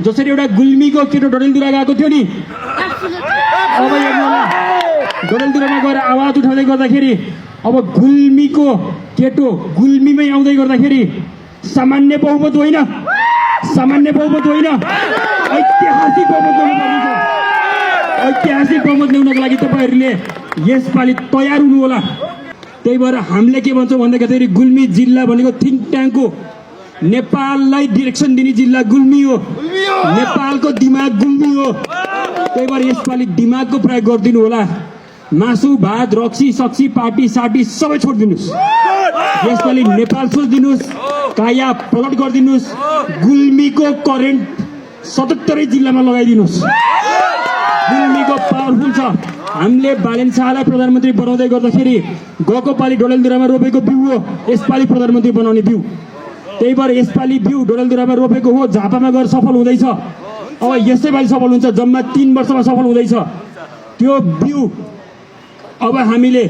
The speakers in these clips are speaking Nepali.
जसरी एउटा गुल्मीको केटो डडेलधुरा गएको थियो नि, अब हेर्नु होला डडेलधुरामा गएर आवाज उठाउँदै गर्दाखेरि अब गुल्मीको केटो गुल्मीमै आउँदै गर्दाखेरि सामान्य बहुमत होइन, ऐतिहासिक बहुमत ल्याउनुपर्ने छ। ऐतिहासिक बहुमत ल्याउनको लागि तपाईँहरूले यसपालि तयार हुनु होला। त्यही भएर हामीले के भन्छौँ भन्दाखेरि गुल्मी जिल्ला भनेको थिङ्क ट्याङ्क हो, नेपाललाई डिरेक्सन दिने जिल्ला गुल्मी हो, नेपालको दिमाग गुल्मी हो। त्यही भएर यसपालि दिमागको प्रयोग गरिदिनु होला। मासु भात रक्सी सक्सी पार्टी सार्टी सबै छोडिदिनुहोस्। यसपालि नेपाल सोचिदिनुहोस्, काया पलट गरिदिनुहोस्। गुल्मीको करेन्ट 77 जिल्लामा लगाइदिनुहोस्। गुल्मीको पावरफुल छ। हामीले बालेन शाहलाई प्रधानमन्त्री बनाउँदै गर्दाखेरि गएको पालि डडेलधुरामा रोपेको बिउ हो यसपालि प्रधानमन्त्री बनाउने बिउ। त्यही भएर यसपालि बिउ डडेलधुरामा रोपेको हो, झापामा गएर सफल हुँदैछ। अब यसै पालि सफल हुन्छ, जम्मा 3 वर्षमा सफल हुँदैछ त्यो बिउ। अब हामीले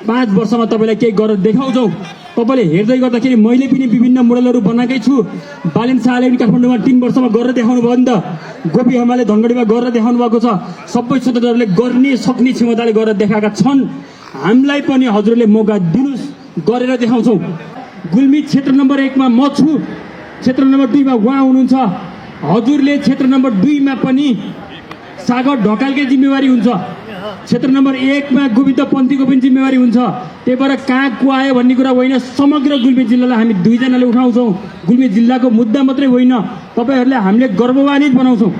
5 वर्षमा तपाईँलाई केही गरेर देखाउँछौँ। तपाईँले हेर्दै गर्दाखेरि मैले पनि विभिन्न मोडलहरू बनाएकै छु। बालेन शाहले पनि काठमाडौँमा 3 वर्षमा गरेर देखाउनु भयो नि त, गोपी हमाले धनगढीमा गरेर देखाउनु भएको छ। सबै स्वतन्त्रहरूले गर्ने सक्ने क्षमताले गरेर देखाएका छन्। हामीलाई पनि हजुरले मौका दिनुहोस्, गरेर देखाउँछौँ। गुल्मी क्षेत्र नम्बर 1 मा म छु, क्षेत्र नम्बर 2 मा उहाँ हुनुहुन्छ। हजुरले क्षेत्र नम्बर 2 मा पनि सागर ढकालकै जिम्मेवारी हुन्छ, क्षेत्र नम्बर 1 मा गोविन्द पन्थीको पनि जिम्मेवारी हुन्छ। त्यही भएर कहाँ को आयो भन्ने कुरा होइन, समग्र गुल्मी जिल्लालाई हामी 2 जनाले उठाउँछौँ। गुल्मी जिल्लाको मुद्दा मात्रै होइन, तपाईँहरूले हामीले गर्वन्वित बनाउँछौँ।